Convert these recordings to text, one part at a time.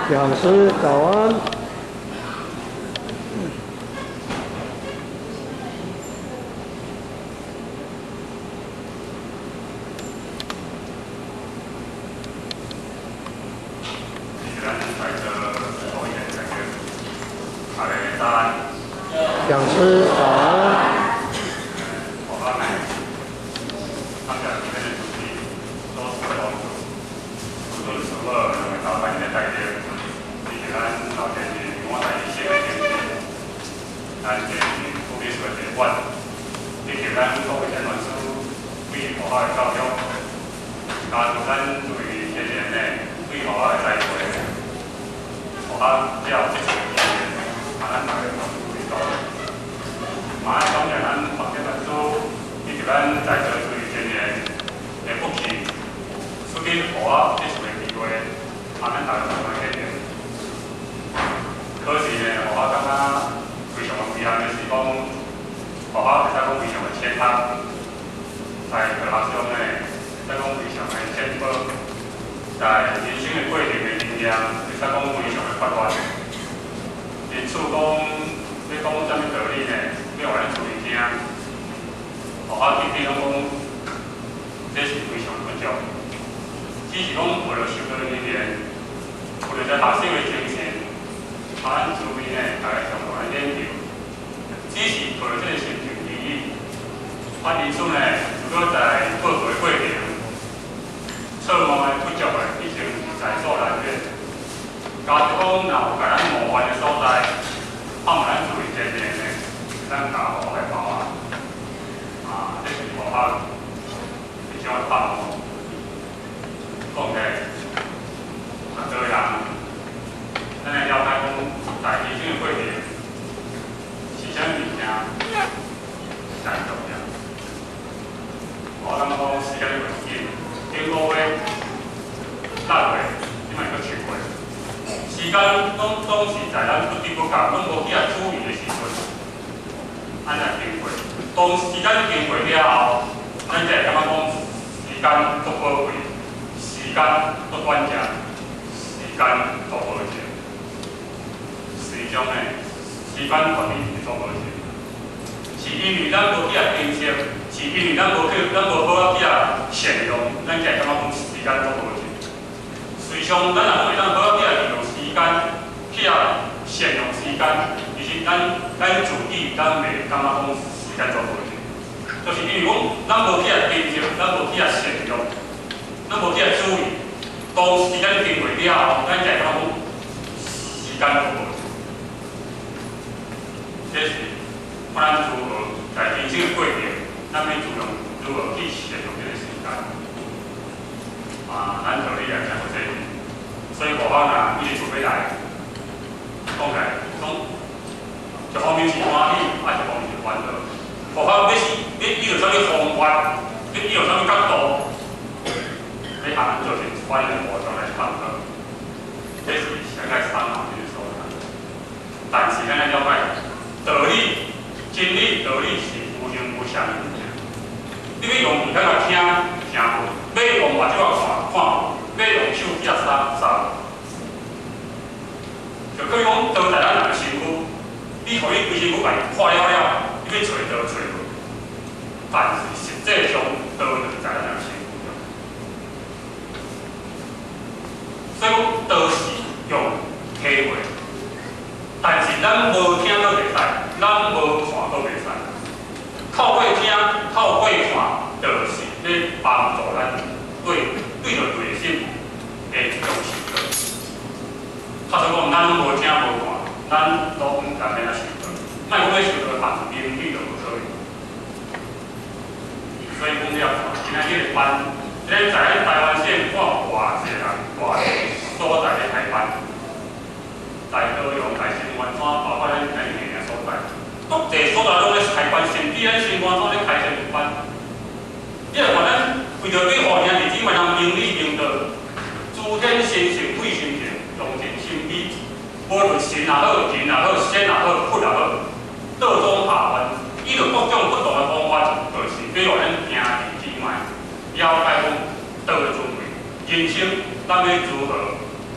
講師早安。講師早安。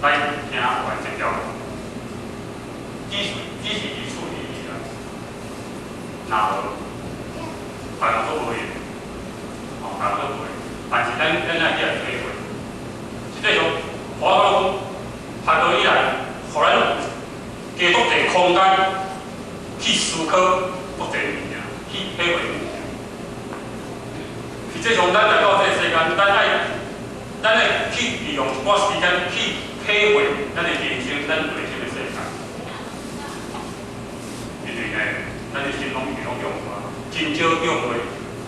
來行完這條路，只是如此而已啦。若無，大家都無用，哦，大家都無用。但是咱愛去來體會，實際上，我講，學校以來，予咱加足濟空間去思考足濟物件，去體會物件。實際上，咱來到這個世間，咱愛去利用一寡時間去體會咱的人生，咱內心的世界。因為呢，咱的心攏一直攏變化，真少機會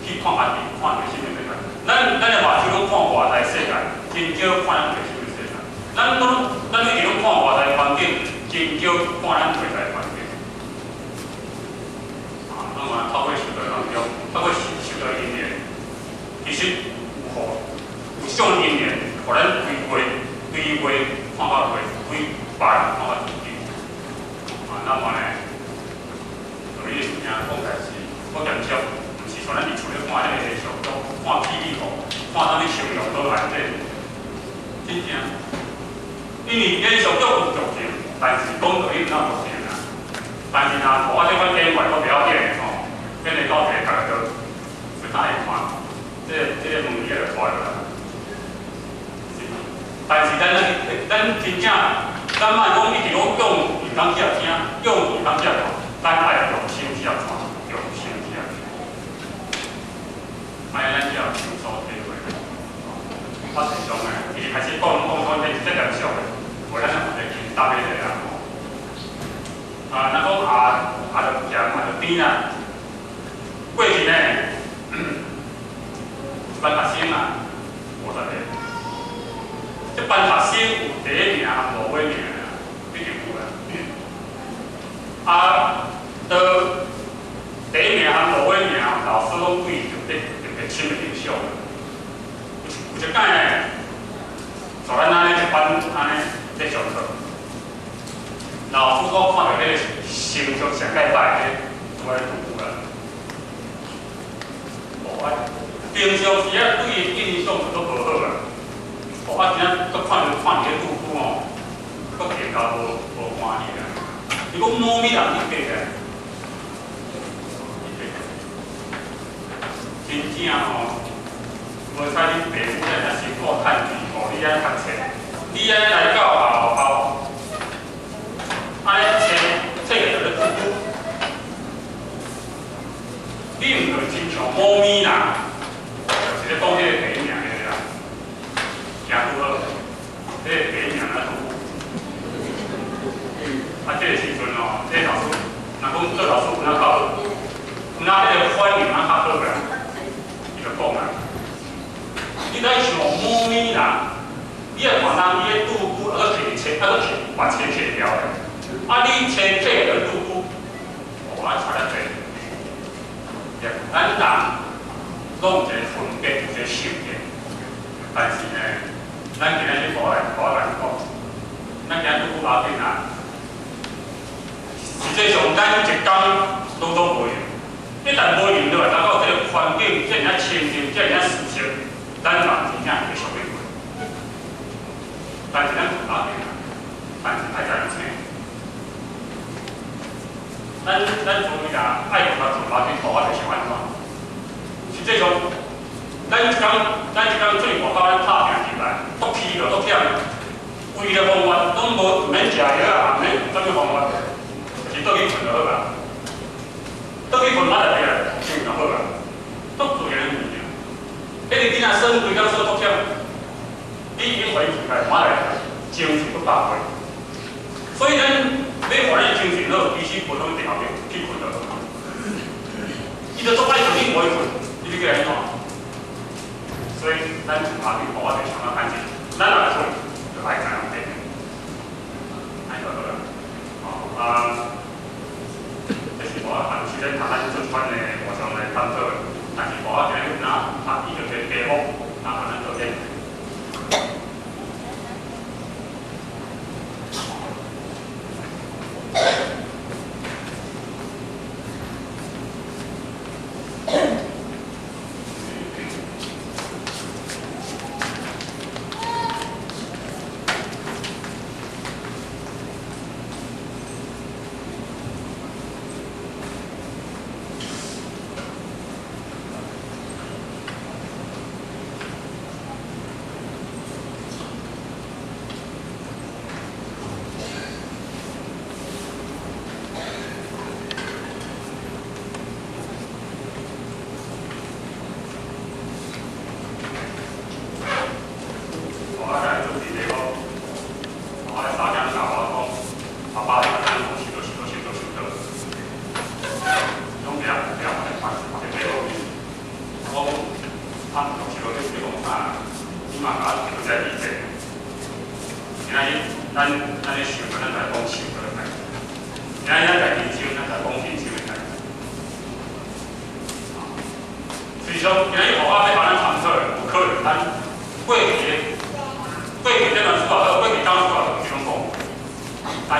去看家己，看內心的世界。咱的目睭攏看外在世界，真少看咱內心的世界。咱一直攏看外在環境，真少看咱內在環境。啊，咱嘛透過時代當中，透過時代因緣，其實有予有這種因緣，予咱規劃規劃看到過，規擺看到自己。啊，那麼呢，對你物件講代志，我減少，毋是像咱佇厝咧看彼個連續劇，看霹靂虎，看啥物雙龍倒來這，真正，因為連續劇有劇情，但是講道理毋哪有劇情啊。但是若我這款演員我袂曉演的吼，演會到一個角度，就哪會看，這個問題就出來啦。但是咱真正，咱莫講一直攏用耳朵去聽，用耳朵去看，咱愛用心去看，用心去聽。安呢咱才有所體會。我實際上呢，伊開始講講講，這這點小的，無咱就會輕搭彼個啦。啊，若講鹹啊，就鹹啊，就甜啦。過去呢，一班學生啊，50個。這班學生有第一名和落尾名啊，一定有啦。啊，到第一名和落尾名，老師攏對特別特別深的印象。有一擺呢，像咱按呢一班按呢咧上課，老師閣看著彼個成績上蓋歹的，拄來拄久啦。哦，啊，平常時啊對伊印象就都無好啦。哦，啊，今仔閣看著看伊个拄久吼，閣更加無歡喜啦。伊講某物人去爬起來，去爬起來，真正吼，無彩恁爸母遮爾辛苦趁錢，予你按呢讀冊，你按呢來到學校，按呢冊冊個就咧拄久，你毋就親像某物人，就是咧講彼個第一名彼個啦，誠拄好，彼個第一名啊拄。啊，這個時陣哦，這個老師，若講做老師有哪較好，有哪彼個反應哪較好啦，伊就講啦，你來像某物人，你愛看人伊的拄久，啊閣摕冊，啊閣摕把冊摕掉的，啊你冊摕落拄久，哦，啊差遮濟。咱人攏有一個分別，有一個性格，但是呢，咱今仔日無來，無來講，咱今仔拄久要緊啊。實際上，咱一工攏總無閒，一旦無閒落來，達到這個環境遮爾仔清靜，遮爾仔舒適，咱人真正會俗去困。但是咱困要緊啊，但是愛知影醒。咱注意啦，愛困就困，無緊，我就是按怎。實際上，咱一工出去外口，咱拍拼入來，足疲勞、足忝，規个方法攏無，毋免食藥啊，毋免啥物方法，就是倒去睏就好啊。倒去睏，馬上起來，睏就好啊。足自然的物件。彼個囡仔耍規工耍足忝，你已經予伊起來，馬來精神閣百倍。所以咱欲予咱精神好，其實無啥物特別去睏就好。伊就足愛睏，你無予伊睏，你欲叫伊按怎？所以咱阿弥陀我就想啊，反正咱若睏，就愛知影變，按就好啦。哦啊，這是我平時咧讀咱這款的和尚來探討的，但是我今日若讀伊就個題目，啊，咱做練。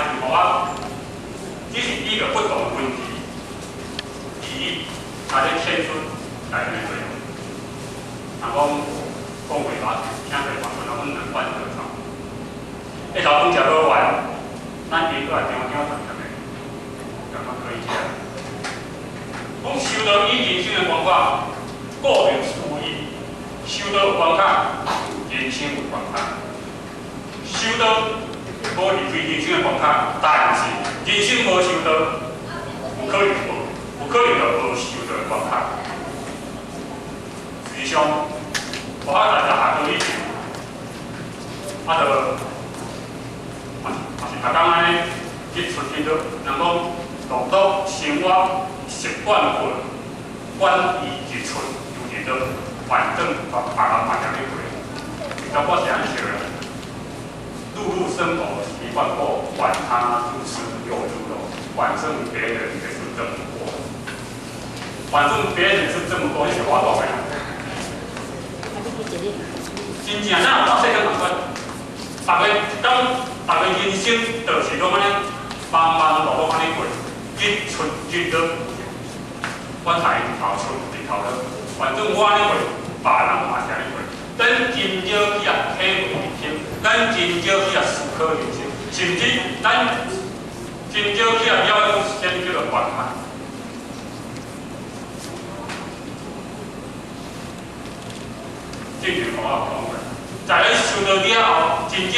是予我，只是以個不同的文字而來咧顯出內面的內容。人講講話吧，聽者完全攏兩款對錯。一頭飯食無完，咱經過來中央談啥物？感覺可以食。講修道以人生的關卡，顧名思義，修道有關卡，人生有關卡。修道無離開人生的關卡，但是人生無修道，有可能無，有可能就無修道的關卡。實際上，我喺大學學以前，啊，就嘛是逐工按呢日出日落，人講勞碌生活習慣過，管伊日出又日落，反正別人嘛會按呢過。其實我是按呢想的，碌碌生活習慣過，管他日出又日落，反正別人也是這麼過。反正別人是這麼過，你是我講的。真正咱有看世間共款，逐个當逐个人生就是攏按呢忙忙碌碌按呢過，日出日落，管太陽頭出日頭落，反正我按呢過，別人嘛是按呢過。咱真少去啊體會人生，咱真少去啊思考人生，甚至咱真少去啊了解啥物叫做關懷。正如我有講過，在咱修道了後，真正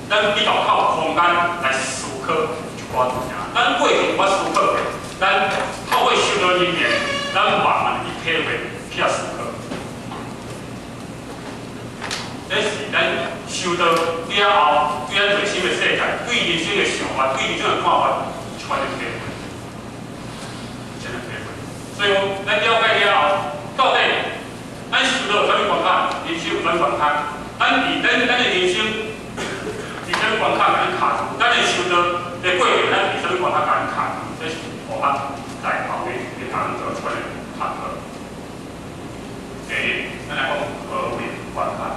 咱比較較有空間來思考一寡物件。咱過去無法思考過，咱透過修道裡面，咱慢慢去體會，去思考。這是咱修道了後，對咱內心的世界、對人生的想法、對人生的看法，一款的體會，真的體會。所以講，咱了解了後，到底咱修道有啥物關卡？人生有啥物關卡？咱佇咱的人生佇啥物關卡共咱卡住？咱的修道的過程，咱佇啥物關卡共咱卡住？這是我在後面會共咱做出來的探討。第一，咱來講何為關卡？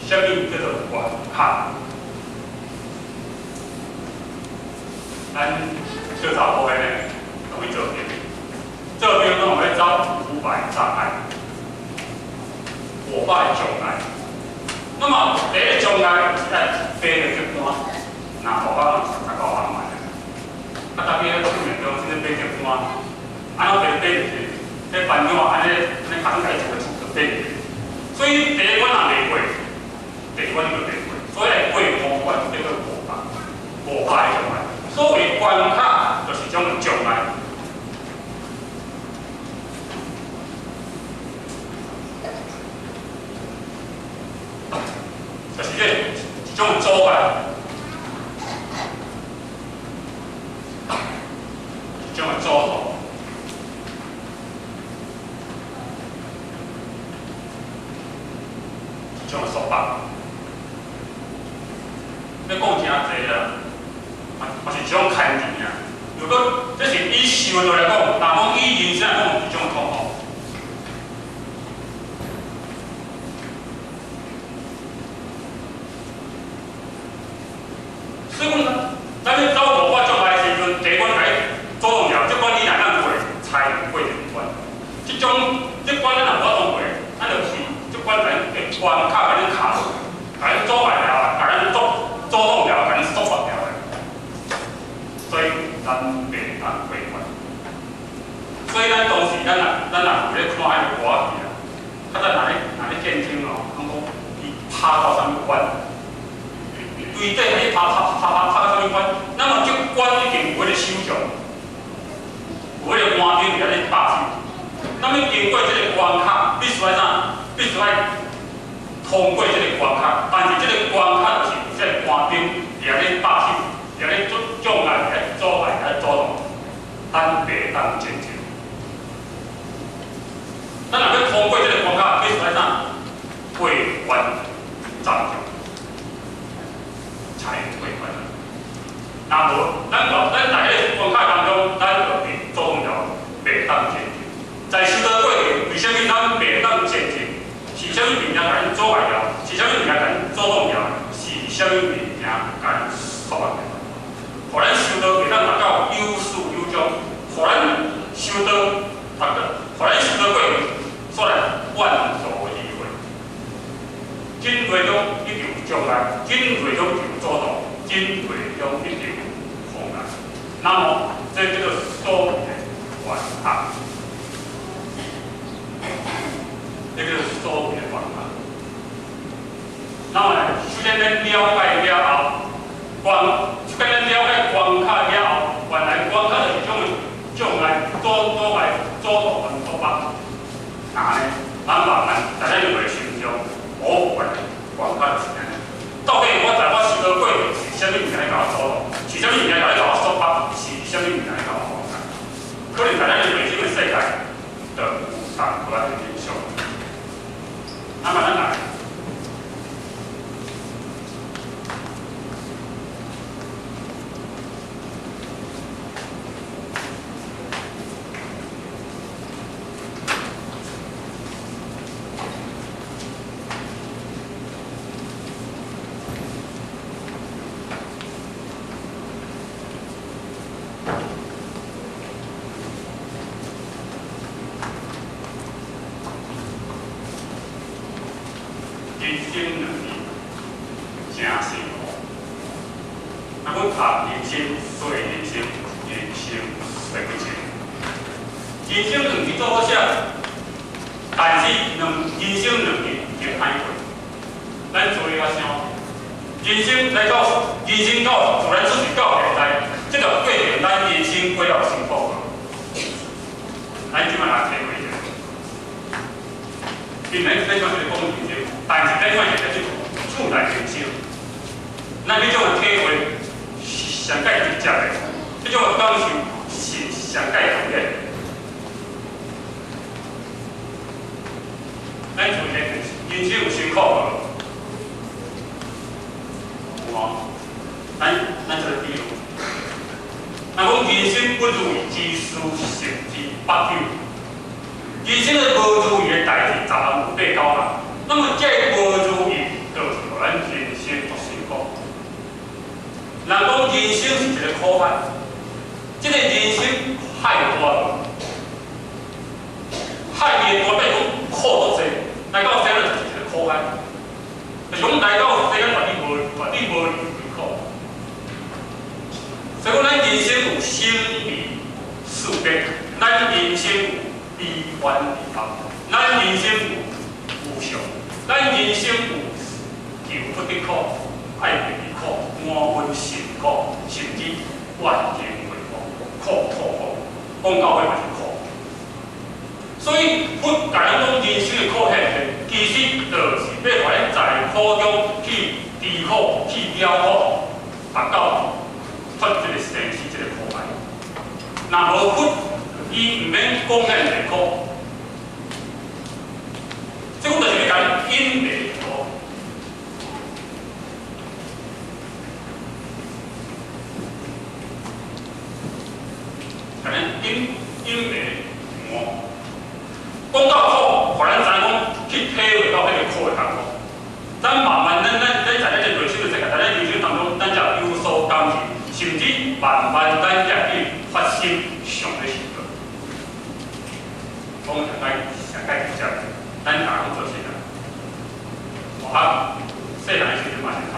啥物叫做關卡？咱小查某的呢，拢去做兵，做兵攏有咧走500障礙，500障礙。那麼第一障礙是愛爬著竹竿，若大家拢十九萬萬的。啊，特別咧訓練中，這個爬竹竿，按怎爬爬入去？這班長按呢，按呢卡轉家一個就爬入去。所以第一關若袂過，第二關就袂過，所以來過五關叫做五百，500障礙。所謂關卡，就是一種障礙。就是這一種阻礙，一種阻擋，一種束縛。你講誠濟啦，嘛是一種牽制啊。如果這是以修道來講，但講以人生來講，是一種痛苦。所以講，咱咧走500障礙的時陣，第一關共伊阻擋掉，這關你若當過，才會過第二關。這種這關咱若無法度過，咱就是這關共伊關卡共咱卡住，共咱阻礙了，共咱阻擋了，共咱束縛了的。所以咱袂當過關。所以咱當時咱若有咧看彼個歌仔戲啊，較早若咧戰爭哦，攏講伊拍到啥物關？對底彼拍拍拍拍拍到啥物關？那麼這關已經有彼個守將，有彼個官兵佇遐咧把守。那麼經過這個關卡，必須愛啥？必須愛通過這個關卡。但是這個關卡就是有這個官兵佇遐咧把守，佇遐咧阻障礙、佇遐阻礙、佇遐阻擋，咱袂當前進。咱若欲通過這個關卡，必須愛啥？過關斬將，才會過關。若無，咱咱在彼個關北。那呢，咱慢慢在咱的内心中，无管观看是按呢。到底我在我生活过程是啥物物件共我阻挡？是啥物物件共我束缚？是啥物物件共我妨碍？可能在咱的內心的世界，就有同款的影響。咱慢慢來。人生兩字誠辛苦，若阮讀人生，說人生，人生說不清。人生兩字做好寫，但是人生兩字就歹過。咱注意較想，人生來到人生到自咱出世到現在，這個過程咱人生過了辛苦無？咱這擺來體會者，今日咱算是講人生。但是咱看現在這厝內人生，咱彼種的體會是上蓋直接的，這種的感受是上蓋強烈的。咱厝內人生有辛苦無？有無？咱做個比喻，若講人生不如意之事十之八九，人生的無如意的代誌十項有八九啦。那麼這個無如意，就是予咱人生足辛苦。人講人生是一個苦海，這個人生海大，海伊的大變講苦足濟，來到世間就是一個苦海。就是講來到世間絕對無，絕對無離苦。所以講，咱人生有生離死別，咱人生有悲歡離合，咱人生有無常，咱人生有求不得苦、愛別離苦、安分受苦，甚至怨憎會苦、苦苦苦，講到尾嘛是苦。所以佛共咱講人生的苦現象，其實就是欲予咱在苦中去知苦、去了苦，達到脫這個生死這個苦海。若無佛，伊毋免講遐爾濟苦。這個就是欲共你隱瞞苦，共咱隱瞞我。講到苦，予咱知影講去體會到彼個苦的感覺。咱慢慢，咱在咱的內心的世界，在咱人生當中，咱才有所感受，甚至慢慢咱才去發生想欲受的。講上蓋直接。咱逐家攏做事啊，我細漢的時陣嘛是參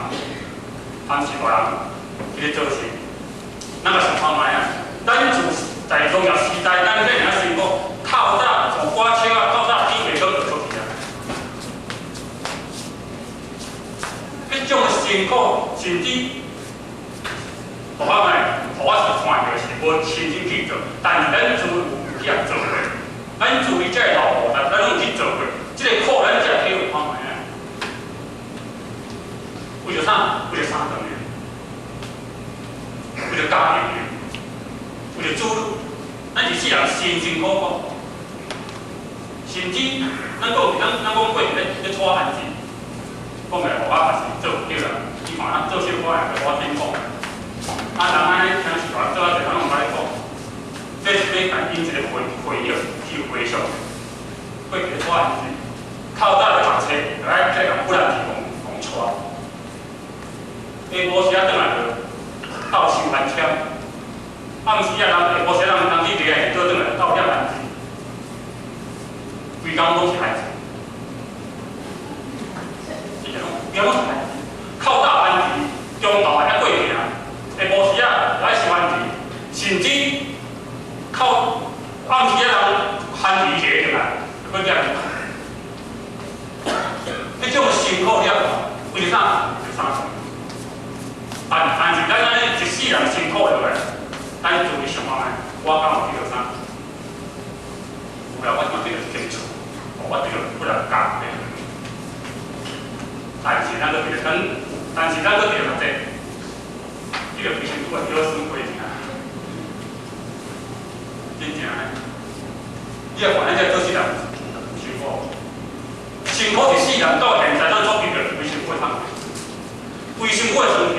是大人去咧做事，咱嘛想看覓啊。咱自在農業時代，咱遐爾辛苦，透早自趕車仔，透早天袂光就出去啊。彼種辛苦，甚至予我覓，予我是看著是無親身去做，但是咱自有去做過。咱注意這個老婆，咱攏有去做過，這個苦咱才會體會看覓啊。為著啥？為著三頓的，為著家庭的，為著子女，咱一世人辛辛苦苦，甚至咱講過去咧娶番子，講來我也是做對啦。你看咱做小可也我聽講，啊，人按呢聽是話做啊濟，咱攏毋捌咧講。這是欲共𪜶一個回憶去回想，過去咧娶番子，透早就讀冊，就愛起來共不然是共娶。下晡時仔轉來就鬥收番簽，暗時仔人下晡時仔人去地下倒轉來鬥撿番子，規工攏是番子，是這種，規工攏是番子。透早番子，中晝還過行，下晡時仔來收番子，甚至靠暗時仔人番子摕轉來，閣撿。彼種辛苦了，為啥？為啥？但是咱按呢一世人辛苦落來，咱注意想看覓，我敢有去著啥？有啦，我這擺咱閣著較濟，這個規身軀啊，腰酸背疼，真正的。你若看咱這做世人辛苦，辛苦是世人到現在咱所經歷規身軀的痛，規身軀的酸痛。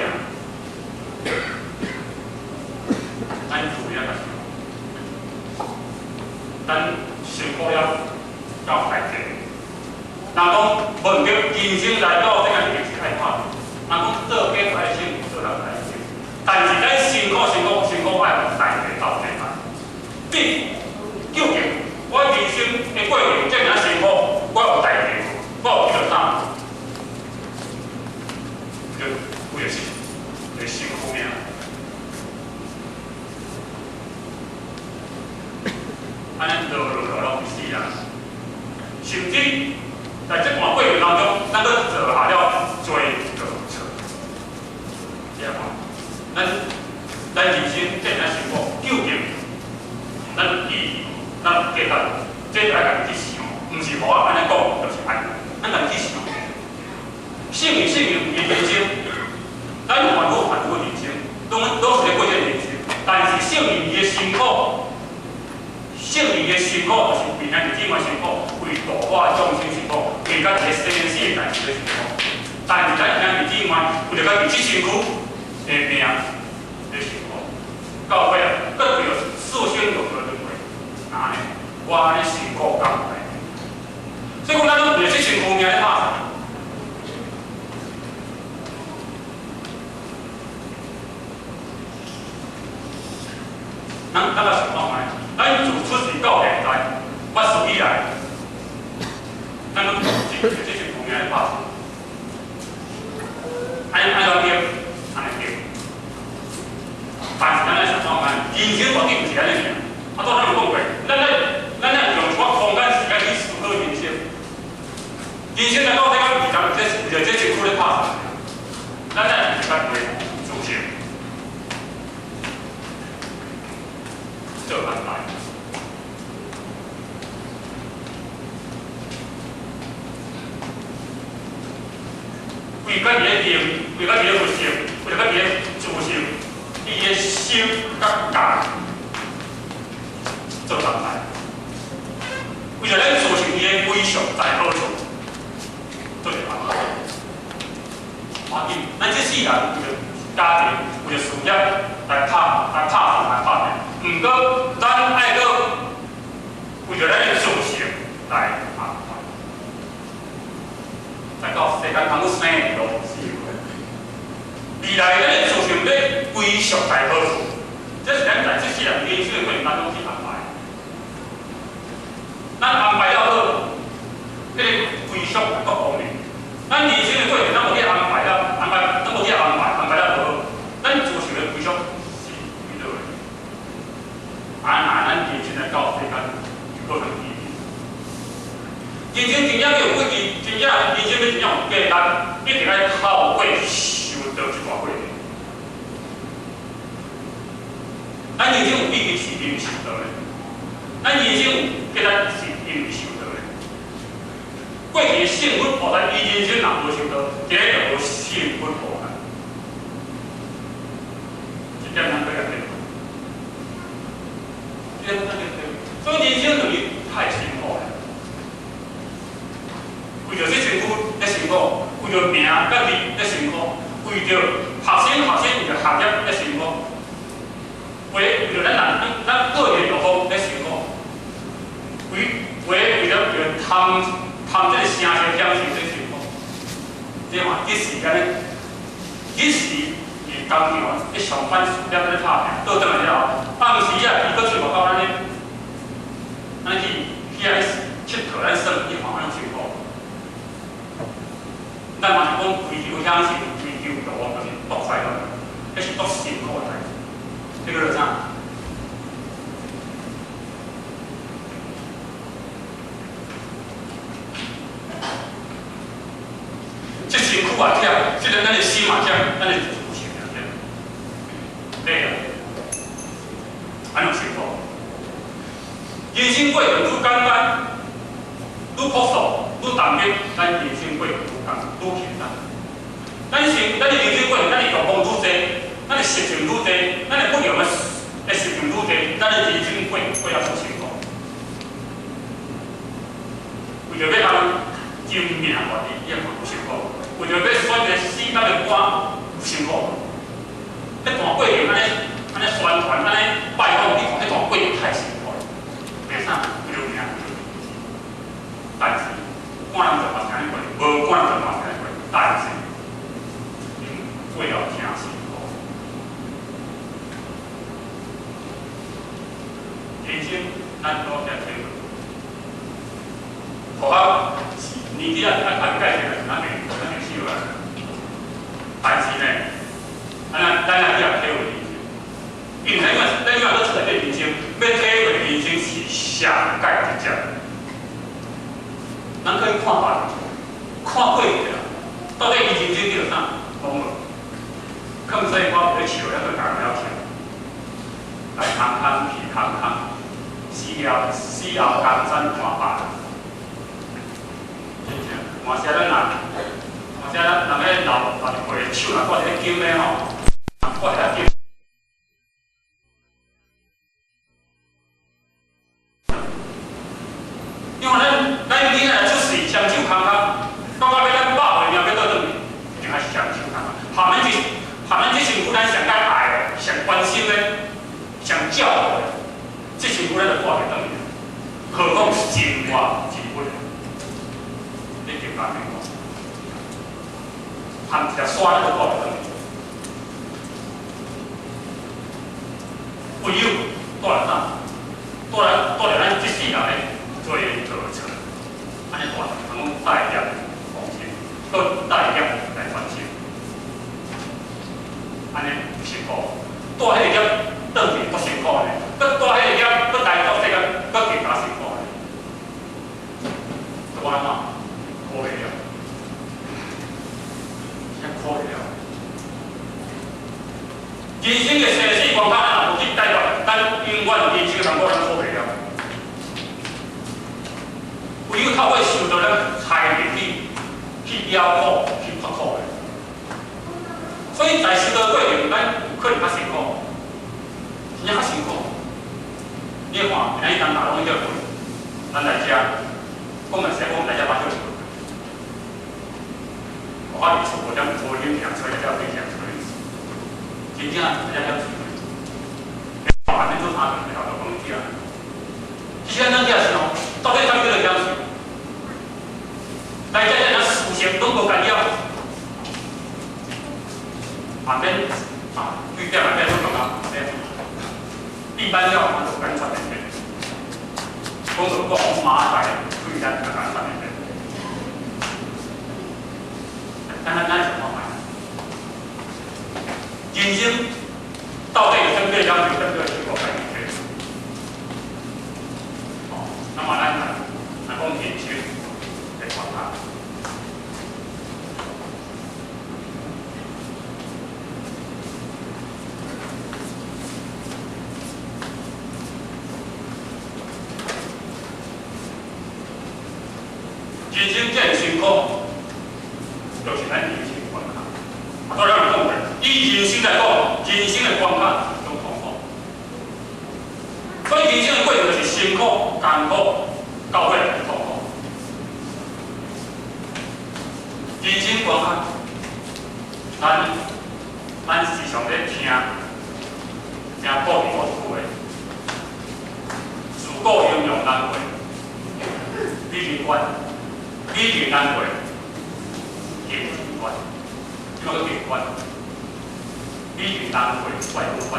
咱注意啊，咱辛苦了到代價。人講無毋對，人生來到這個一定是愛拍拼。人講做假愛辛苦，做人愛辛苦。但是咱辛苦辛苦辛苦愛有代價到底嘛？比究竟我人生的過程這爾辛苦，我有代價，我有得到啥？就為了是為辛苦命。按呢落落落落死人，甚至在這段過程當中，咱閣做下了濟個錯。這看，咱人生這爾辛苦，究竟咱意義、咱價值，這愛家己去想，毋是予我按呢講，就是按呢，咱家己去想。聖義聖義有伊的人生，咱凡夫凡夫的人生，攏是咧過這個人生，但是聖義伊的辛苦。聖靈的辛苦，就是為咱姊妹辛苦，為度化眾生辛苦，為家己生死的代誌咧辛苦。但是咱兄弟姊妹為著家己這身軀的命咧辛苦，到尾啊，閣為著四生六道輪迴，哪呢？我按呢辛苦敢有代誌？所以講，咱攏為著這身軀命咧拍拼。咱來想看覓？咱自出世到現在，捌事以來，咱攏為這身軀命咧拍拼。按怎對？按呢對。但是咱來想看覓？人生到底毋是按呢爾。啊，拄仔咱有講過，咱愛用一寡空間時間去思考人生。人生來到這個為著這身軀咧拍拼，咱愛為家己的自性做安排。為家己的靈，為家己的佛性，為家己的自性，伊的心佮家做安排。為著咱自性伊的歸屬在何處，做一個安排。無要緊，咱這世人為著家庭，為著事業來拍來拍拼來拍拼。毋過，咱愛閣為著咱的自性來安排。來到世間通去生老死。未來咱的自性欲歸屬在何處？這是咱在這世人人生的過程當中去安排。咱安排了好，彼個歸屬各方面。咱人生的過程，咱無去安排了，安排，咱無去安排，安排了無好，咱自性的歸屬是佇佗位？啊，若咱人生來到世間，就閣較有意義。人生真正要有意義，真正人生欲真正有價值，一定愛透過修道這段過程。咱人生有意義是因為修道的，咱人生有價值是因為修道的。過去的聖佛菩薩，伊人生若無修道，這个就無聖佛菩薩。這點咱閣要記。這點咱閣要記。所以人生就是太辛苦了。為著這身軀咧辛苦，為著名佮利咧辛苦，為著學生為著學業咧辛苦，為著咱人咱個人樂風咧辛苦，為著貪這個聲色享受咧辛苦。你看，彼時間咧，彼時伊工廠咧上班事業咧拍拼，倒轉來了後，暗時啊，伊閣喙外口按呢，按呢去遐𨑨迌，按呢耍，你看按呢辛苦。咱嘛是講追求享受、追求欲望，就是足快樂，彼是足辛苦的代誌。這個叫啥？這身軀也忝，這個咱的心也忝，咱的自性也忝，對啊，按呢辛苦。人生過程愈簡單，愈樸素，愈淡定，咱人生過愈簡愈輕鬆。咱咱的人生過程，咱的欲望愈濟，咱的習性愈濟，咱的不良的習性愈濟，咱的人生過過較出辛苦。為著欲通爭名奪利，你也看有辛苦；為著欲選一個世間的官，有辛苦。彼段過程按呢宣傳，按呢拜訪，你看彼段過程太辛苦了。為啥？為著名，為著利。但是趕人就嘛是按呢過，無趕人就嘛是按呢過。但是𪜶過了誠辛苦。人生咱都遐體會。學校年紀啊較介紹，咱袂少啊。但是呢，咱也去體會人生，因為咱這出來這人生，欲體會人生是上蓋直接。咱可以看別人，看過去啦，到底伊人生叫啥？講無？囥說我佇咧笑，猶閣共人了笑，來空空去空空，死後江山看別人。真正，換時咱若，換時咱人彼老老一輩的手若掛一个金的吼，掛一个金。因為咱囡仔出世，雙手空空，到尾咱百歲命欲倒轉去，一定愛雙手空空。下面這身軀咱上較愛的、上關心的、上照顧的，這身軀咱就帶袂轉去，何況是真活真骨。你更加免講，含一條山都帶袂轉去。唯有帶來啥？帶來咱這世人的罪過錯，按呢帶，通講帶業往生，閣帶業來轉生，按呢辛苦，帶彼個業轉去閣辛苦呢，閣帶彼個業閣來到世間閣更加辛苦呢。就按怎？苦袂了，真苦袂了。人生的生死關卡，咱若無去解決，咱永遠人生的痛苦咱苦袂了。唯有透過受到咱差力去了苦、去脫苦的。所以在修道過程，咱有可能較辛苦，真正較辛苦。你看，今仔日咱大攏歇睏，咱來遮，講實在，講來遮目睭是。我伫厝5點5點吹，才飛起來吹。真正大家曉吹。下面做啥子？頭講起啊。其實咱這是哦，到底啥物叫做曉吹？來遮遮爾思想攏無干擾，下面啊，對點下面攏感覺一般要嘛就敢傳免費，講到講馬仔對咱就敢傳免費。咱想看覓？人生到底有啥物曉吹，啥物叫做苦歹去？哦，那麼咱來講人生的關卡。人生這麼辛苦，就是咱人生關卡。啊，頭先有講過，以人生來講，人生的關卡攏痛苦。所以人生的過程就是辛苦、艱苦，到尾痛苦。人生關卡，咱時常咧聽，聽古語有一句話：自古英雄難過美人關。美人難過，金錢關，這個叫關。美人難過，外公關。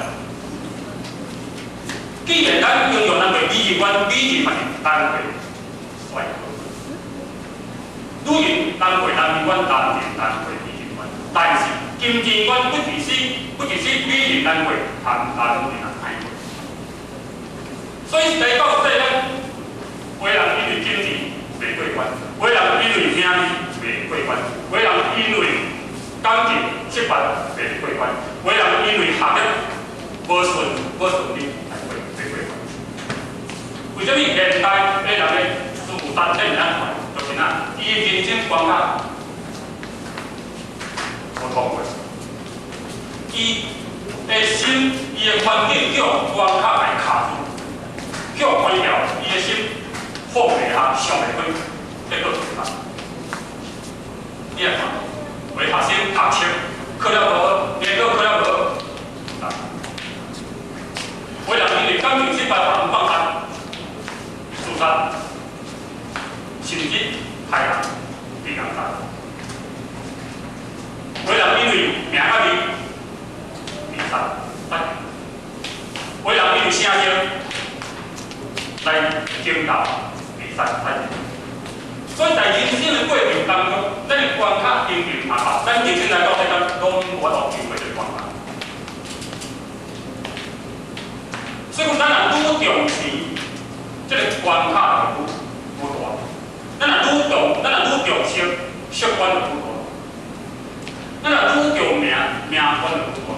既然咱英雄難過美人關，美人嘛是難過帥哥。女人難過男人關，男人難過女人關。但是金錢關不只是美人難過，含男人也難過。所以來到世間，有的人因為金錢袂過關，有的人因為名利袂過關，有的人因為感情失敗袂過關，有的人因為學業無順利來過袂過關。為啥物現代的人的自單這爾款？就是哪，伊的人生關卡無大。放過。伊的心，伊的環境叫關卡來卡住，叫關掉，伊的心放袂下，想袂開，結果自殺。你來看，有的學生讀冊考了無好，聯考考了無好，有的人因為感情失敗，把人放殺、自殺，甚至害人、被人殺。有的人因為名甲利，自殺。有的人因為聲色來爭鬥，自殺。所以在人生的過程當中，咱的關卡重重重重，咱人生來到世間，攏無法度經過這個關卡。所以講，咱若愈重視這個關卡，就愈愈大；咱若愈重，咱若愈重視色關就愈大；咱若愈重名，名關就愈大；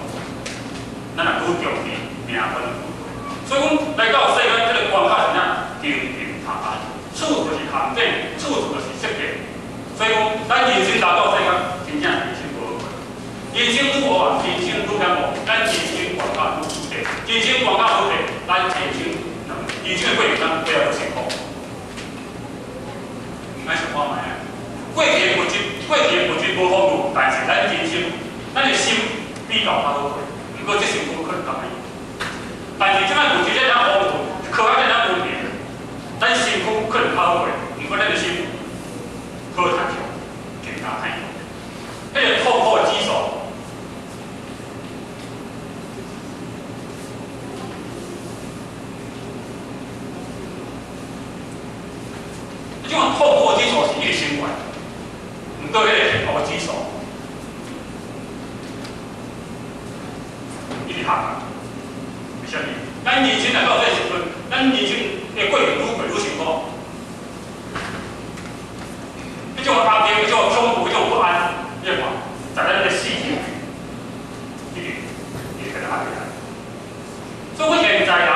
咱若愈重利，名關就愈大。所以講，來到世間這個關卡是啥？重重重重，處處就是陷阱，處處就是設計。所以講，咱人生來到世間，真正人生無好過。人生愈黑暗，人生愈險惡，咱人生關卡愈多，人生關卡愈多，咱人生人生的過程咱過來愈辛苦。咱想看覓啊？過去的物質，過去的物質無豐富，但是咱人生，咱的心比較較好過。毋過這辛苦可能較歹。但是這擺物質遮爾豐富，科學遮爾文明，咱身軀可能較好過，毋過咱的心好親像更加歹。彼個痛苦指數，這種痛苦指數是一直升懸，毋過彼個幸福指數一直下降。為啥物？咱人生來到這個時陣，咱人生會過得愈過愈辛苦。彼種壓力、彼種恐怖、彼種不安，你看，在咱的四周，一直一直共咱壓起來。所以，阮現在人，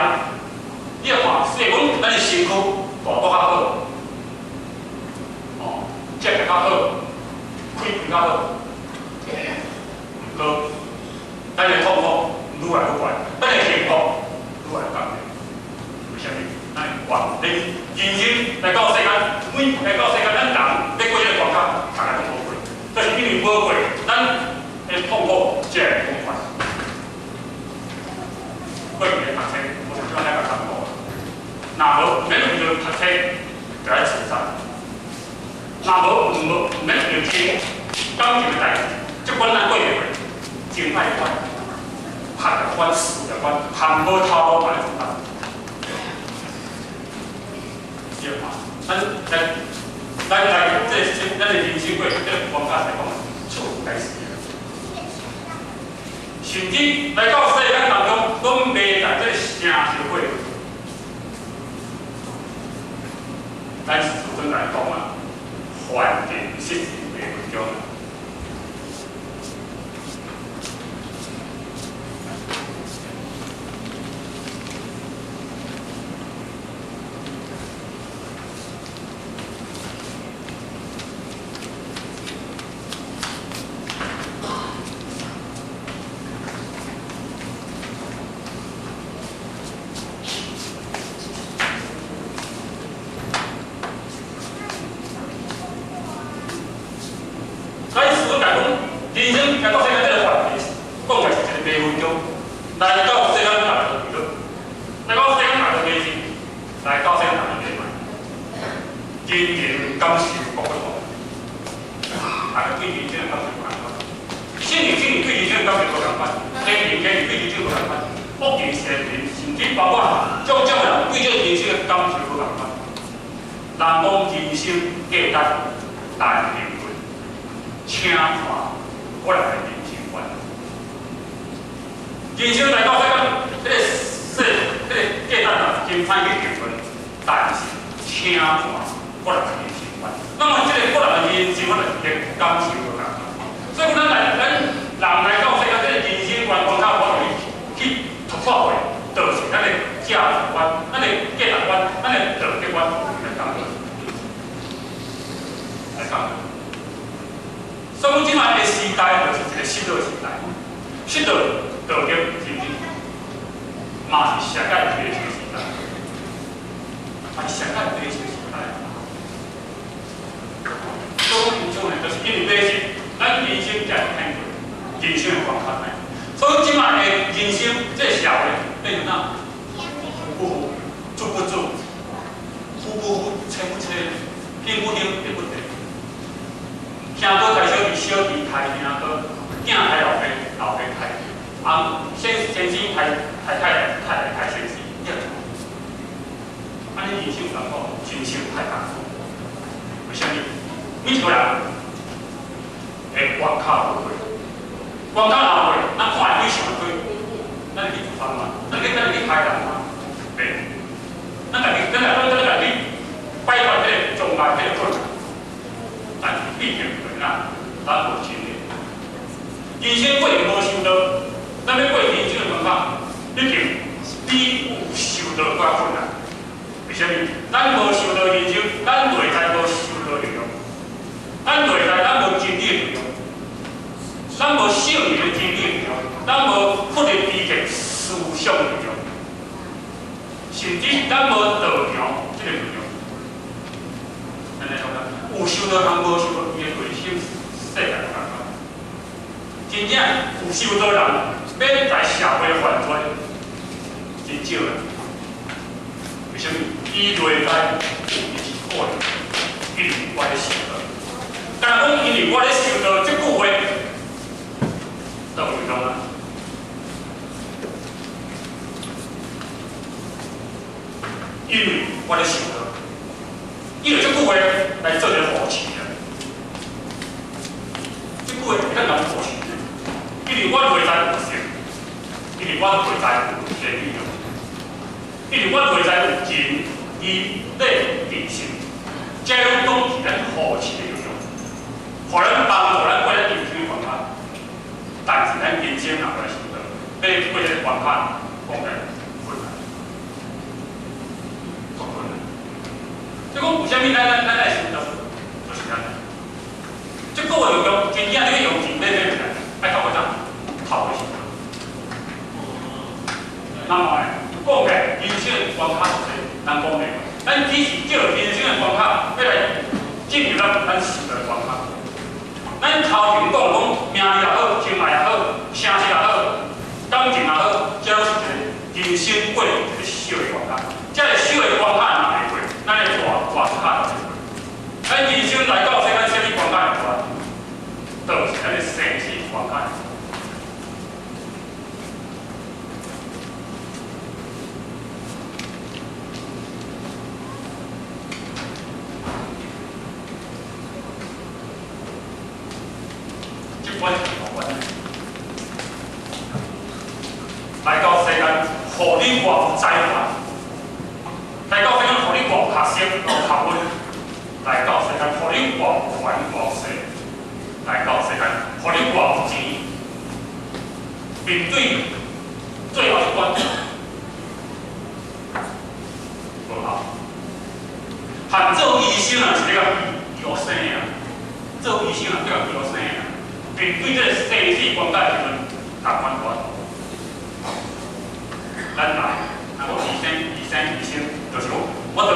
你看，雖然講咱的身軀大肚較好，哦，食得較好，開困較好，毋過，咱的痛苦愈來愈懸，咱的幸福愈來愈降低。為啥物？咱懸，人人生來到世間，每來到世間，咱人欲過這個關卡，大家攏無過，就是因為無過，咱的痛苦才會愈懸。過去的讀冊，我想這擺較艱苦。若無毋免為著讀冊就愛自殺，若無毋無毋免為著錢感情的代誌，這關咱過袂過，情愛關、學業關、事業關，冚無頭路嘛來自殺。對嘛？咱來，咱來這咱的人生過這個關卡來講，處處該死。甚至來到世間當中，攏袂在這個城社會。咱師尊來講啊，環境失智的文章。人生來到世間這個環境，講起來是一個迷魂中。來到世間大家都娛樂，來到世間大家迷信，來到世間大家迷茫。人人感受各不同，大家對人生的感受無仝款。聖人聖人對人生的感受無仝款，天人天人對人生無仝款，惡人善人，甚至包括種種人對這個人生的感受無仝款。人講人生價值難評論，請看我來人生觀。人生來到世間，這個世，這個價值啊，真歹去評論，但是請看我來人生觀。那麼這個個人的人生觀就是感受無仝款。所以講，咱來，咱人來到世間，這個人生觀關卡，我去突破的，就是咱的價值觀、咱的價值觀、咱的道德觀來講。來講。所以講，這擺的時代就是一個失道時代，失道道德真理，嘛是世界第一個時代，嘛是世界第一個時代。所以講，因此呢，就是因為迷信，咱人生才會變過，人生的關卡呢。所以這擺的人生，這個社會變成哪？富不富，足不足，富不富，清不清，興不興，對不對？兄哥刣小弟，小弟刣兄哥，囝刣老爸，老爸刣翁，先先生刣太太，太太刣先生，對。按呢人生有淡苦，人生太艱苦。為啥物？每一個人會關卡無過，關卡若過，咱看會去想過，咱去自殺嗎？咱去害人嗎？袂。咱家己，咱家己擺脫這個障礙，這個困難。但是必定會哪，咱無真理。人生過程無修道，咱欲過人生的關卡，一定比有修道閣困難。為啥物？咱無修道人生，咱內在無修道力量，咱內在咱無真理的力量，咱無聖靈的真理的力量，咱無佛的知見思想的力量，甚至咱無道場這個力量。按呢講啦，有修道人無修道，伊的內心世界無仝款。真正有修道人，欲在社會犯罪真少啦。為啥物？伊內在有伊一個人，因為我咧修道。但講因為我咧修道，這句話就有用啦。因為我咧修道。伊用這句話來做一個護持啊！這句話會當共護持，因為我內在有聖，因為我內在有天理，因為我內在有仁義禮智信，這攏總是咱護持的力量，予咱幫助咱過咱人生的關卡。但是咱人生若無來修道，欲過這個關卡，講來困難，足困難。所以講，為啥物咱愛修道？就是按呢。這個用用真正你欲用錢買買毋來，愛透過啥？透過修道。那麼呢，講起來人生的關卡是濟，咱講袂完。咱只是借人生的關卡，欲來進入咱修道的關卡。咱頭前講講名利也好，情愛也好，聲色也好，感情也好，這攏是一個人生過一個小的關卡。這個小的關卡若袂過，咱的大關卡就袂過。咱人生來到世間，啥物關卡會大？就是咱的生死關卡。這關是大關。來到世間，予你偌有才華；來到世間，予你偌有學識、有學問；來到世間，予你偌有權、偌有勢；來到世間，予你偌有錢。面對最後一關，無效。含做醫生啊，是咧共醫學生啊，做醫生啊，叫醫學生啊。面對這個生死關卡的時陣，共款大。咱來，若講醫生、醫生、醫生，就是講，我著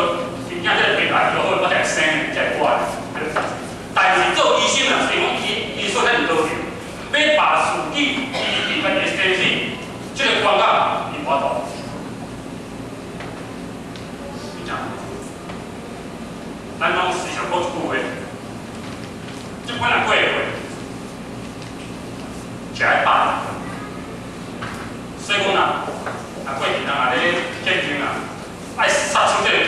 真正這個病來醫好，我才會生，才會活。但是做醫生啊，是講醫醫術遐爾高明，欲把自己醫治家己的生死，這個關卡伊無法度。真正，咱攏時常講一句話，這關若過會過，食愛飽。所以講啊，啊過去人啊咧戰爭啊，愛殺出這個局，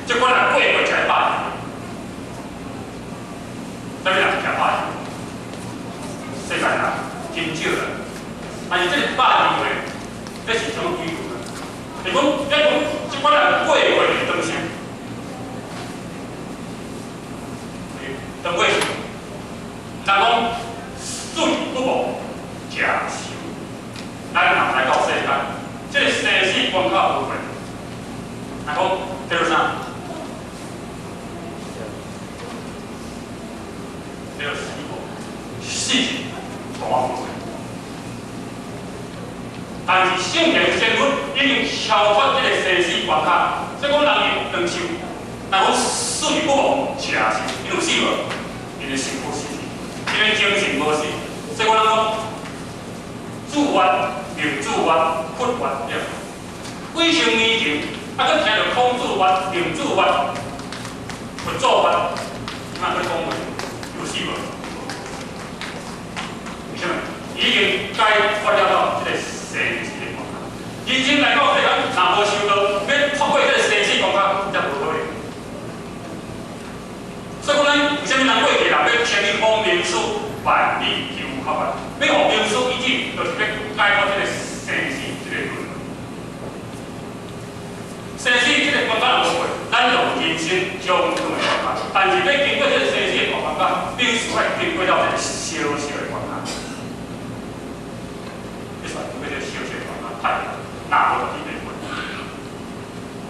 這關若過過，食愛飽。啥物人食百二？世間人真少啦。但是這個120歲，這是啥物比喻啊？是講，你講這關若過過是當啥？當過去，人講水不亡，食壽。咱人來到世間，這個生死關卡無過。人講叫做啥？叫做死亡，死超脫這個生死關卡。所以講人伊長壽，若講死而不亡，是啊是，伊有死無？伊的心無死，伊的精神無死。所以講咱講，主願、明主願、佛願對。幾千年前，啊，閣聽著孔子願、明主願、佛祖願，這擺閣講話有死無？為啥物？已經解脫了到這個生死的關卡。人生來到世間，若無修道，欲脫過這個生死關卡，才無可能。所以講，咱為啥物咱過去人欲千里訪名師，萬里求巧藥？欲予名師醫治，就是欲解脫這個生死這個輪迴。生死這個關卡若無過，咱就有人生種種的關卡。但是欲經過這個生死的大關卡，必須愛經過了這個小小的關卡。必須經過這個小小的關卡，太若無就佇咧過。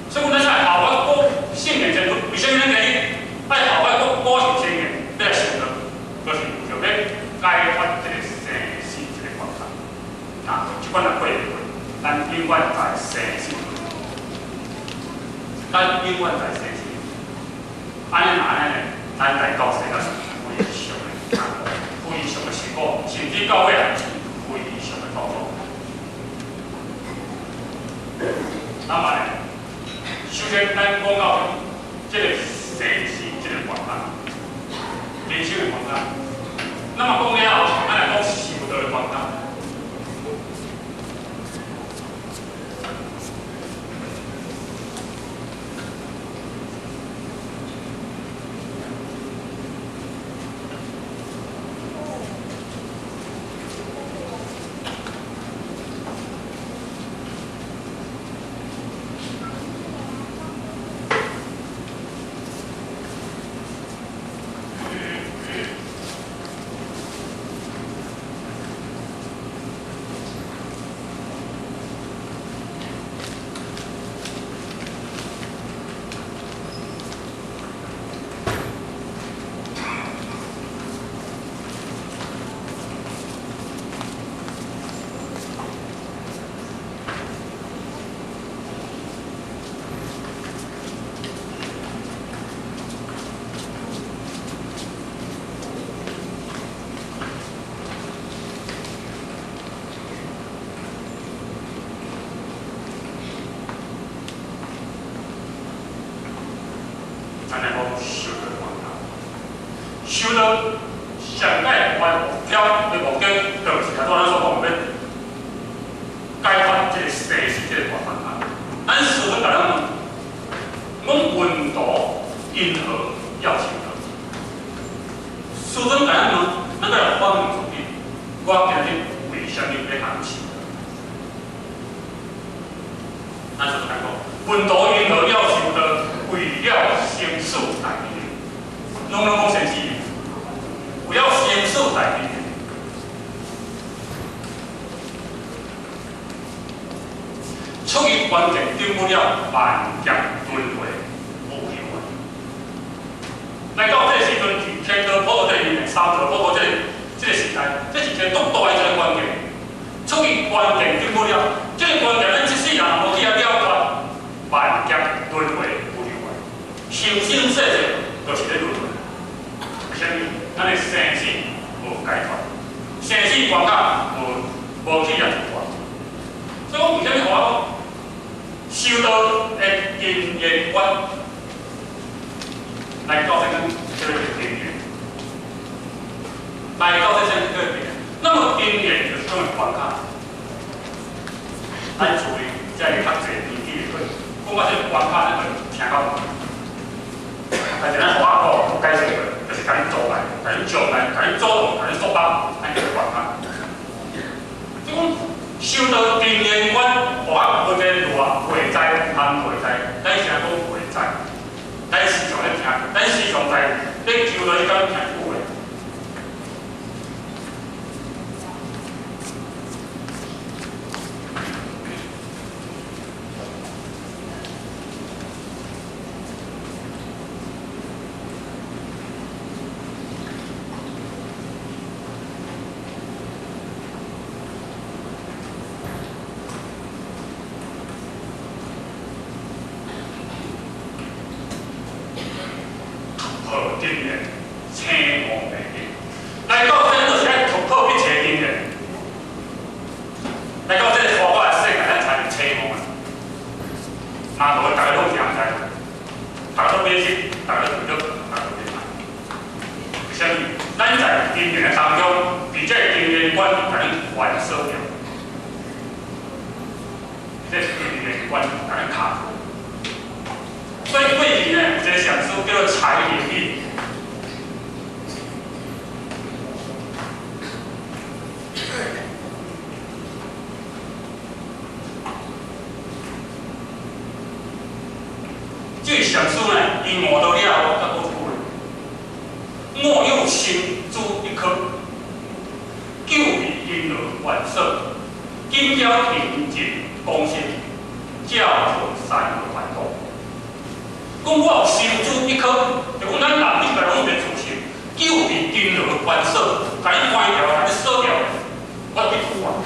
所以講，咱愛效法古聖賢前輩，為啥物咱今日愛效法古古聖先賢欲來修道？就是為著欲解脫這個生死這個關卡。若這款若過會過，咱永遠在生死，咱永遠在生死。按呢若按呢，咱來到世間是非常的非常的辛苦，甚至到尾是非常的痛苦。那麼呢，首先咱講到這個生死這個關卡，人生的關卡。那麼講了後，咱來講修道的關卡。咱來講修道關卡，修道上界關目標的目的，就是頭拄咱所講欲解脫這個生死這個大關卡。咱師尊共咱問，講門徒因何要修道？師尊共咱問，咱閣來反問自己：我今日為啥物欲學修道？咱師尊講，門徒因何要修道？為了生死大悲，攏攏講生死，為了生死大悲。出於關鍵，頂不了萬劫輪迴無休啊！來到這個時陣，天道普渡這個年，三道普渡這個時代，這是一個足大的一個關鍵。出於關鍵頂不了，這個關鍵，咱這世人無去遐了脫萬劫輪迴。生生世世就是咧輪迴，為啥物？咱的生死無解脫，生死關卡無去遐突破。所以講，為啥物我講修道的根源觀來到這個叫做根源，來到這叫做根源。那麼根源就是講的關卡。咱注意，這個較濟年紀的，講到這個關卡，咱就聽較有。但是咱華語解釋過，就是共你阻礙、共你障礙、共你阻擋、共你束縛，按呢叫關卡。這講修道根源觀，我無這個路啊，會知通會知，咱成講會知，咱時常咧聽，咱時常在咧求道彼工聽這句話。毋知，逐个都迷信，逐个都觉得，逐个都袂。为啥物？咱在经验的當中，佇這个經驗觀共咱反鎖掉，這個經驗觀共咱卡住。所以過去呢，有一個禪師叫做柴靈力。這個禪師呢，伊悟道了後，才講一句話：我有心珠一顆，久被陰羅反鎖，今朝平靜光心，照破三惡凡土。講我有心珠一顆，就講咱人每個攏有一個自性，久被陰羅反鎖，共你關掉，共你鎖掉，我去突破。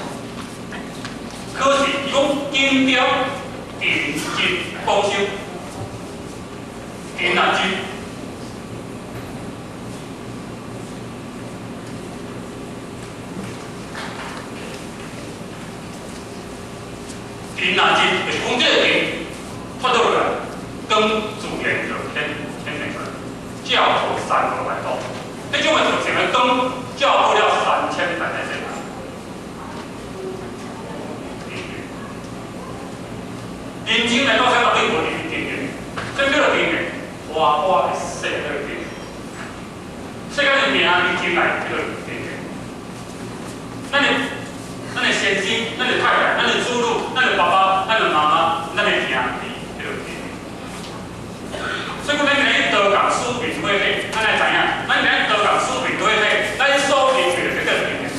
可是伊講今朝平靜光心。金啊金，金啊金，就是講這個金發落來，光自然就顯現出來，照破三惡凡土。這種的自性的光，照破了三千大千世界。人生來到這絕對無離經驗，這叫做經驗。花花的世界經，世間的名利進來叫做經驗。咱的先生、咱的太太、咱的子女、咱的爸爸、咱的媽媽、咱的兄弟，叫做經驗。所以講，咱今日道共使命火體，咱來知影，咱今日道共使命火體，咱所面對的叫做經驗。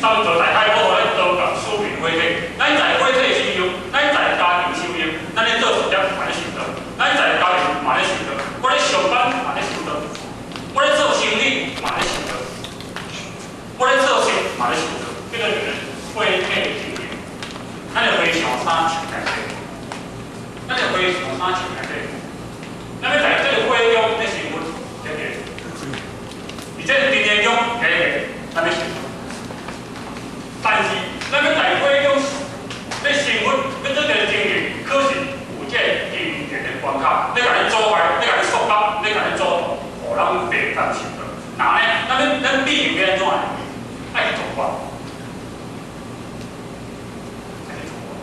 三座大海寶，咱道共使命火體，咱在火體修行，咱在家庭修行，咱咧做事業嘛咧修道，咱在家庭嘛咧修道，我咧上班嘛咧修道，我咧做生意嘛咧修道，我咧做事嘛咧修道，這個就是火體修行。咱的和尚衫穿內底，咱的和尚衫穿內底，咱欲在這個火中咧生活，對不對？而這個定義中，第一個，咱欲修道。但是，咱欲在火中咧生活，欲做這個經營，可是有這個經營的關卡，咧共你阻礙，咧共你束縛，咧共你阻擋，予咱袂當修道。那呢，咱必定欲按怎？愛去突破，愛去突破。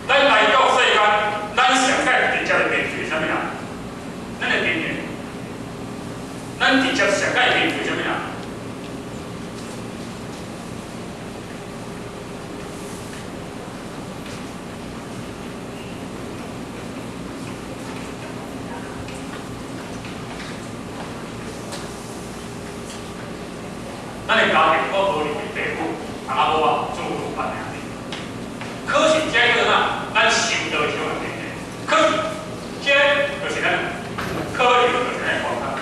咱來到世間，咱上蓋直接的面對啥物人？咱的經驗，咱直接上蓋面對啥物人？咱的家庭，我無認為父母、阿媽某啊，子女辦爾。可是這叫啥？咱受到的這種經驗，可是這就是咱可能就是咱關卡，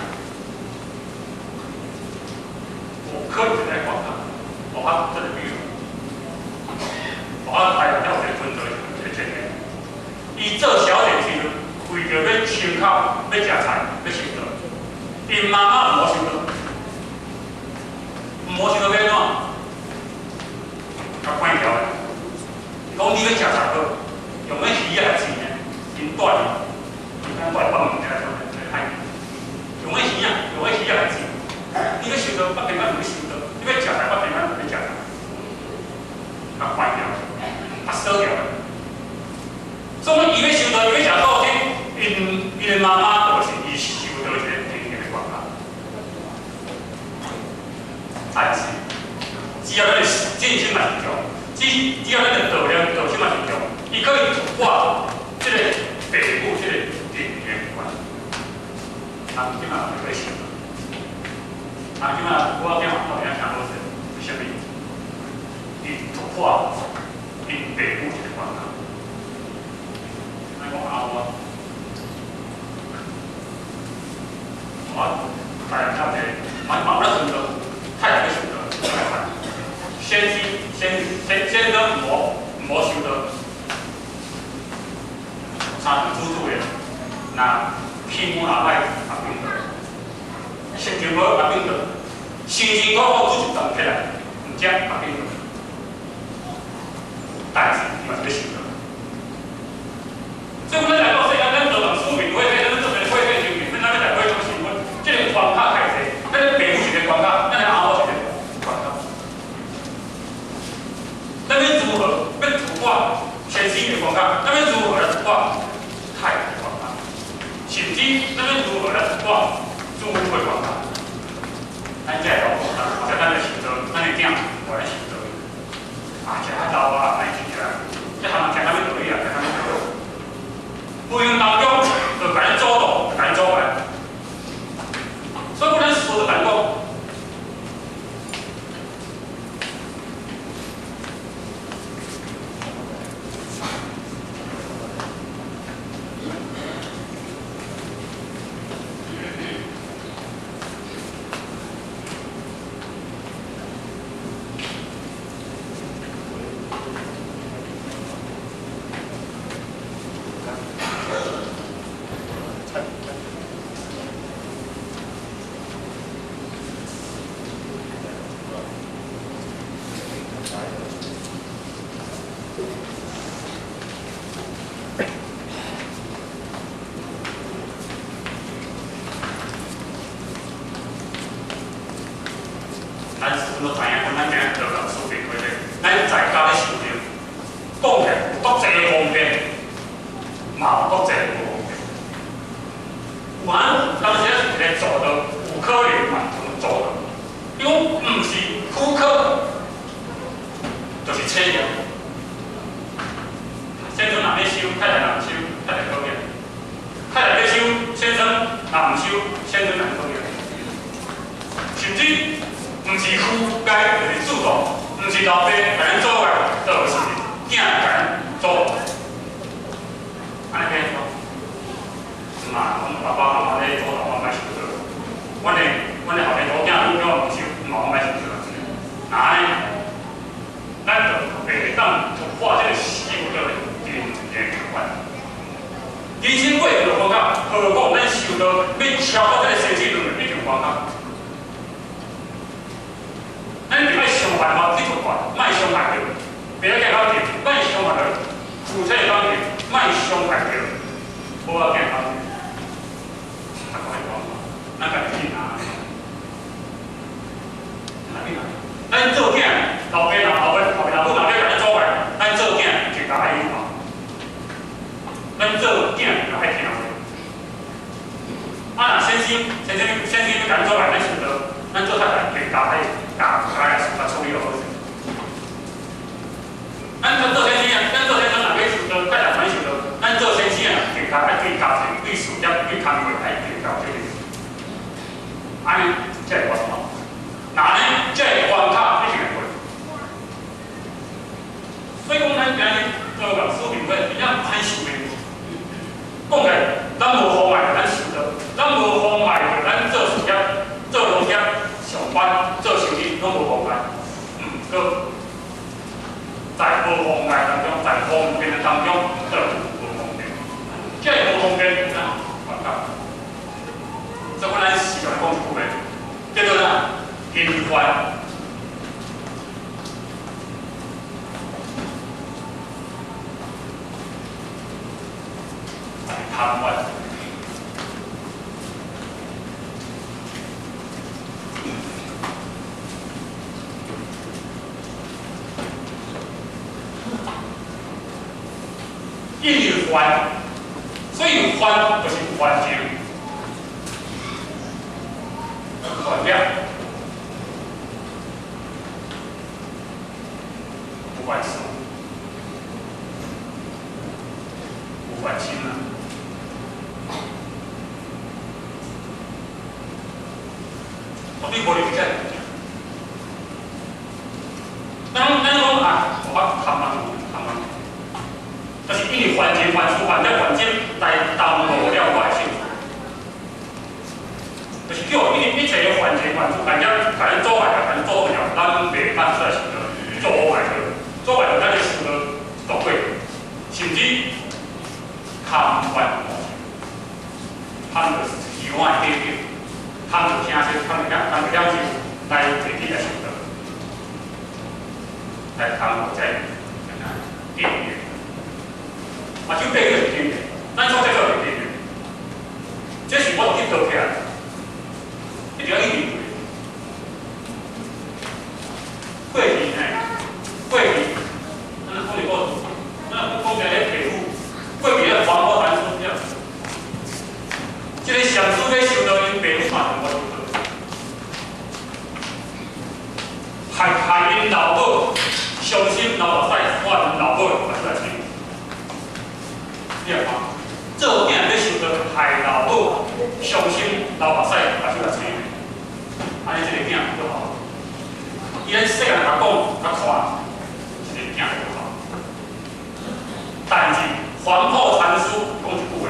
有可能就是咱關卡。我這個比喻，我台灣有一個村頭一個青年，伊做小店時陣，為著欲清口、欲食菜、欲修道，𪜶媽媽無修道。無想到欲按怎，共關掉的。講你欲食菜好，用彼魚仔來煎的，𪜶帶伊，𪜶敢帶北門來來海，用彼魚仔，用彼魚仔來煎。你欲修道，北平安就欲修道；你欲食菜，北平安就欲食菜。共關掉，共鎖掉。所以伊欲修道，伊欲食素食，𪜶伊的媽媽就是伊受到一個天然的關卡。但是，只要咱的信心嘛是強，只要咱的道量、道心嘛是強，伊可以突破這個父母這個定見觀。人這馬就咧想，人這馬我囝到底聽好勢，為啥物？伊突破𪜶父母這個關卡。咱講阿我，我台灣有一個，嘛嘛有咧奮鬥。太太咧想到，先毋好修道。三顿煮煮的，若皮肤若歹，也变道；心情无好也变道，辛辛苦苦煮一顿起来，毋食也变道。但是伊嘛是欲修道。所以，阮来到世间，咱做人使命，火体，咱做一个火体生命，咱欲来火中生活，这个关卡太济，咱的爸母一个关卡，咱的阿母一个关卡。咱欲如何欲突破先生的关卡？咱欲如何来突破太太的关卡？甚至咱欲如何来突破祖母的关卡？咱才会老婆，或者咱的受道，咱的囝无来受道。啊，食较老啊，爱食食，這項食啥物道理啊？食啥物道理？无形當中就共咱阻擋，共咱阻礙。所以，咱師就共講。咱都知影，講咱今日做人使命過咧，咱在家咧修行，講起來有足濟方便，嘛有足濟無方便。有啊，當時是一个做道，有可能嘛做道。伊講毋是苦課，就是產業。先生若欲修，太太若毋修，太太討厭；太太欲修，先生若毋修，先生也討厭。甚至毋是夫家就是主動，毋是老爸共咱阻礙，就是囝共咱阻礙。按呢變怎？嘛，阮爸爸媽媽咧阻導我欲修道，阮的後生查某囝愈叫我毋修，嘛我欲修道。若按呢，咱就袂當突破這個修道的真正關。人生過程就關卡，何況咱修道欲超過這個生死輪迴，一定關卡。咱就愛想辦法去突破，莫傷害著，袂使計較緊，莫傷害著夫妻感情，莫傷害著某仔囝感情。啊，講來講，咱家己去拿，哪去拿？咱做囝，老爸若後爸後爸老母若欲共咱阻礙，咱做囝就較愛禮貌。咱做囝就愛聽話。啊，若先生先生先生欲共咱阻礙，咱想到，咱做太太就較愛。教教來把處理好勢。咱做先生啊，咱做先生若欲修道，太太欲修道，咱做先生啊，更較愛對家庭、對事業、對工作愛更較這個。按呢才會完成。若按呢，這个關卡一定會過。所以講，咱今日做人使命會，真正歹受的。講起來，咱無妨礙咱修道，咱無妨礙著咱做事業、做農業、上班、做生意，攏無妨礙。毋過，在無妨礙當中，在方便的當中，就無方便。這個無方便，咱關卡。所以，咱時常講一句話，叫做啥？因緣。在貪玩。因為煩，所以煩就是煩情，煩了，有煩事，有煩心啊。我對無理解。咱講啊，我貪啊貪啊，就是因為煩情、煩事、煩了、煩情來耽誤了我的幸福，就是叫一一切的煩情、煩事、煩了，共咱阻礙啊，共咱阻礙了，咱袂當出來修道，阻礙著，阻礙著咱的修道，來通過這定義。目睭閉起是真的，咱所接觸是真的。這是我去倒起來，一定要去面對。過去呢，過去，咱講一個，咱講講起來爸母，過去咧環保單書了，這個禪師欲修道，𪜶爸母嘛是無修道，害害𪜶老母傷心流目屎，看𪜶老母目睭來清。你來看，做囝欲修道，害老母傷心流目屎，目睭來清。按呢，這个囝就好。伊咱細漢共講，共看，這个囝就好。但是環破禪師講一句話。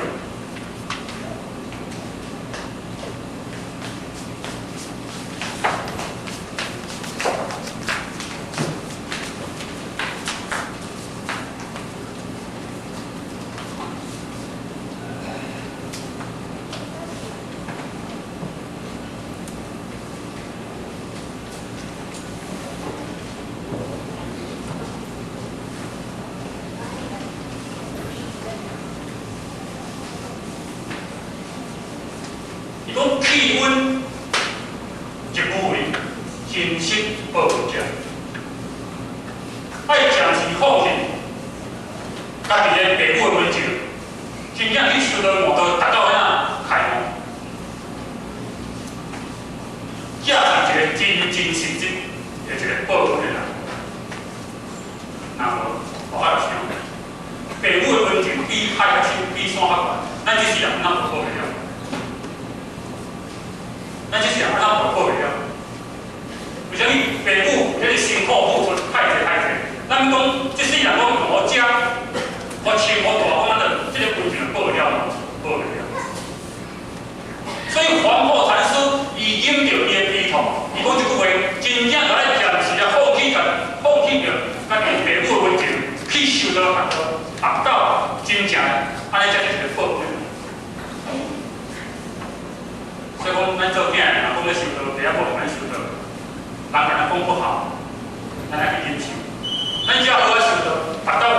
伊講氣溫一無為，真實報恩者，愛暫時放棄家己的爸母的溫情，真正去修道悟道，達到遐開悟，這是一個真真實質的一個報恩的人。若無，無法度想，爸母的溫情比海較深，比山較懸，咱這世人哪有報袂了？咱這世人哪有報袂了？為啥物爸母遐爾辛苦付出，歹勢歹勢？咱講這世人講予食、予穿、予大，講咱就這個溫情就報會了，報袂了。所以環破禪師伊忍著伊的悲痛，伊講這句話，真正就愛暫時啊放棄家，放棄著家己爸母的溫情，去修道學道，學到真正的，按呢才是一個報恩。所以講，咱做囝的，若講欲修道，爸仔母咱修道，人共咱講不好，咱愛去忍受。咱只要好好修道，達到